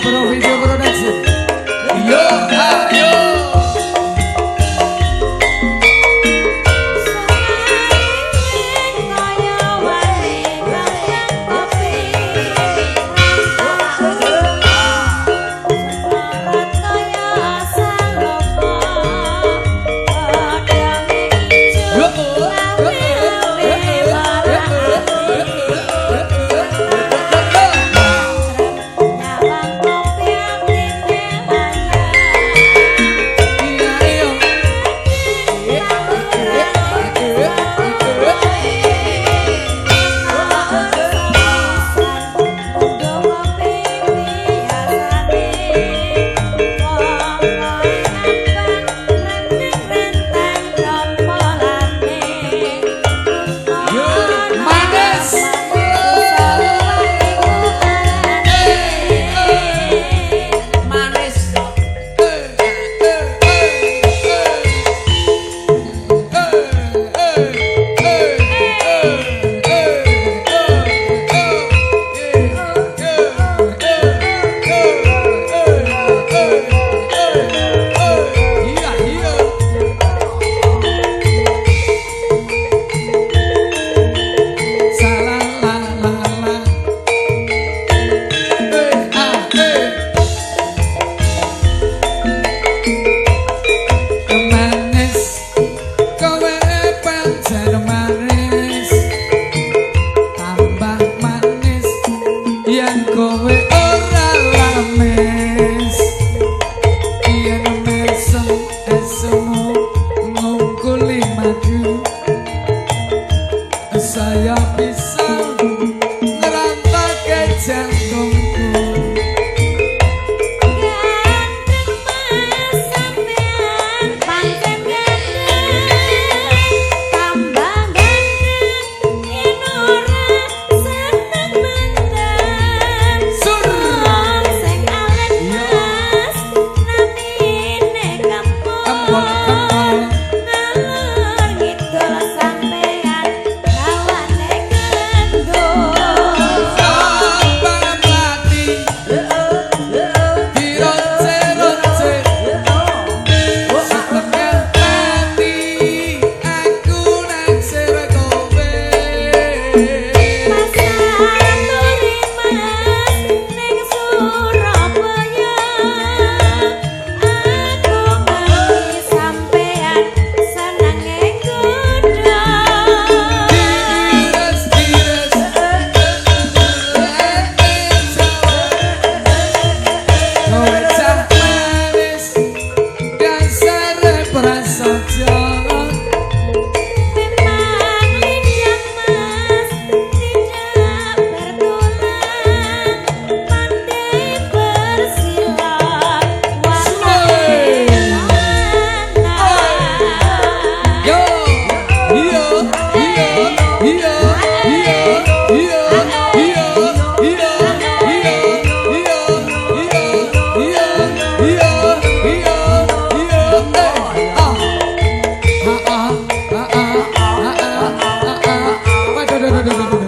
Pro Video Production. Yo, ayo. Saya bisa ngerantake jantungku. Ganteng mas sampean pancen ganteng, tambah ganteng yen ora seneng mantan. Wong sing alit mas namine Kempol, Kempol, ngalor ngidul sampean gawane kendor. Abang mati dironce-ronce setengah mati aku naksir kowe. Pasar turi mas ning Surabaya, aku ngerti sampean senenge godho. Dires-dires kowe cah manis dasare prasaja. Memang lidah mas tidak bertulang, pandai bersilat watake lanang. Yo, iya, iya, iya, iya, iya, iya, iya, iya, iya, iya, iya, iya, iya, iya, eh, ah, ah, ah, ah, ah, ah, ah, ah, waduh, duh, duh, duh, duh, duh.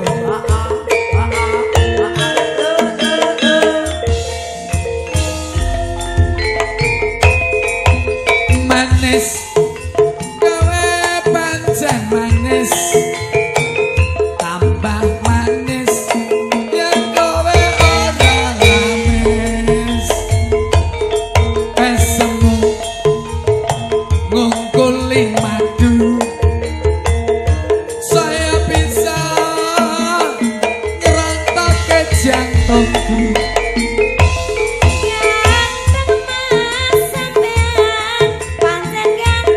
Manis, kowe pancen manis, tambah manis yen kowe ora lamis. Esemu ngungkuli madu, saya bisa ngerontake jantungku. Ganteng mas sampean pancen ganteng,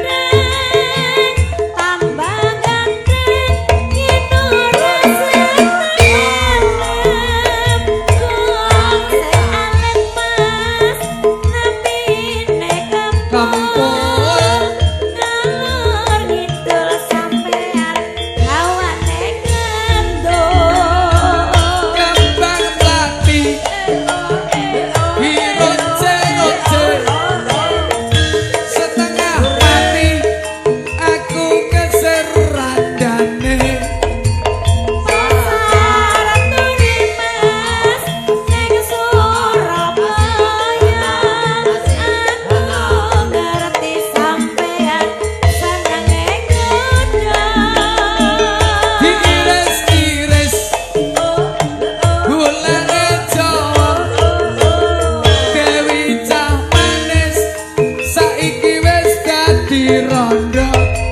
Ya.